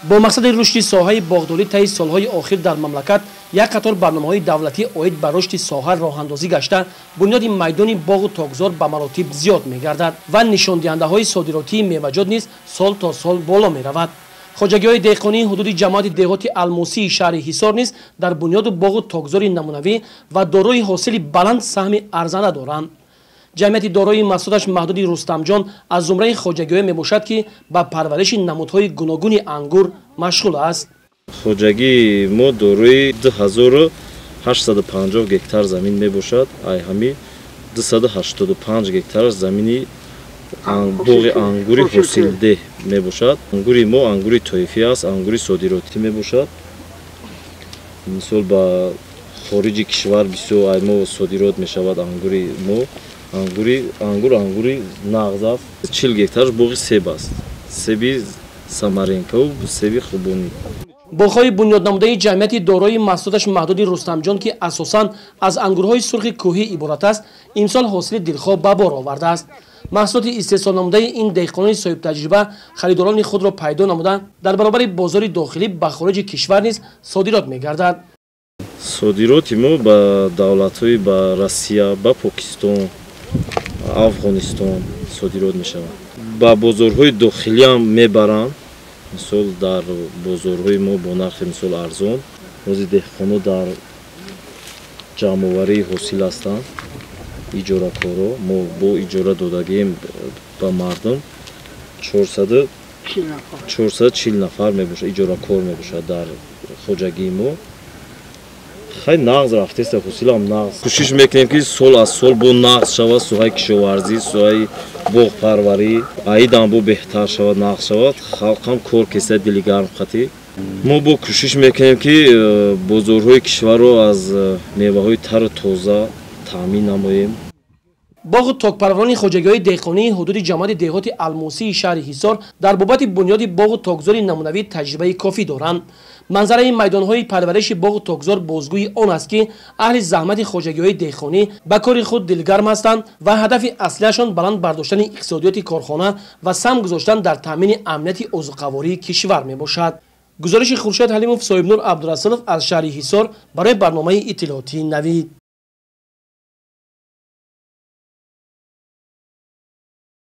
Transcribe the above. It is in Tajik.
Бо мақсади рушди соҳаи боғдорӣ таи солҳои охир дар мамлакат як қатор барномаҳои давлатӣ оид ба рушди соҳа роҳандозӣ гашта, бунёди майдони боғу токзор ба маротиб зиёд мегардад ва нишондиҳандаҳои содиротии меваҷот низ сол то сол боло меравад. Хоҷагиҳои деҳқонии ҳудуди ҷамоати деҳоти Алмосии шаҳри Ҳисор низ дар бунёду боғу токзори намунавӣ ва дорои ҳосили баланд саҳми арзанда доранд. Ҷамъияти дорои маҳсулоташ маҳдуди Рустамҷон аз зумраи хоҷагиҳое мебошад, ки ба парвариши намудҳои гуногуни ангур машғул аст. Хоҷагии мо дорои 2850 гектар замин мебошад. Ай ҳами 285 гектар замини боғи ангури ҳосилдеҳ мебошад. Ангури мо ангури тоифӣ аст, ангури содиротӣ мебошад. Мисол, ба хориҷи кишвар бисёр ай мо содирот мешавад ангури мо. Ангури ангур ангури нағз аст. 40 гектараш боғи себ аст, себи самаренкаву себи хубонӣ. Боғҳои бунёднамудаи ҷамъияти дорои маҳсулоташ маҳдуди Рустамҷон, ки асосан аз ангурҳои сурхи кӯҳӣ иборат аст, имсол ҳосили дилхоҳ ба бор овардааст. Маҳсулоти истеҳсолнамудаи ин деҳқонони соҳибтаҷриба харидорони худро пайдо намуда, дар баробари бозори дохилӣ ба хориҷи кишвар низ содирот мегардад. Содироти мо ба давлатҳои, ба Россия, ба Покистон, Афғонистон содирот мешавад. Ба бозорҳои дохилиам мебаранд. Мисол, дар бозорҳои мо бо нархи, мисол, арзон. Ҳозир деҳқоно дар ҷамъоварии ҳосил ҳастанд, иҷоракоро мо бо иҷора додагием ба мардум. 440 нафар мебошад, иҷоракор мебошад дар хоҷагии мо. Хай, нағз рафтеста, ҳосилам нағз. Кӯшиш мекунем, ки сол аз сол бо нағз шавад соҳаи кишоварзӣ, соҳаи боғпарварӣ, аидам бо беҳтар шавад, нағз шавад, халқам кор кеса дили гарм қатӣ. Мо бо кӯшиш мекунем, ки бозорҳои кишварро аз меваҳои тару тоза таъмин намоем. Боғу токпарварони хоҷагиҳои деҳқонии ҳудуди ҷамоати деҳоти Алмосии шаҳри Ҳисор дар бобати бунёди боғу токзори намунавӣ таҷрибаи кофӣ доранд. Манзараи майдонҳои парвариши боғу токзор бозгӯи он аст, ки аҳли заҳмати хоҷагиҳои деҳқонӣ ба кори худ дилгарм ҳастанд ва ҳадафи аслиашон баланд бардоштани иқтисодиёти корхона ва сам гузоштан дар таъмини амнияти озуқавории кишвар мебошад. Гузориши Хуршед Ҳалимов, Соҳибнур Абдурасулов аз шаҳри Ҳисор барои барномаи иттилоотии Навид.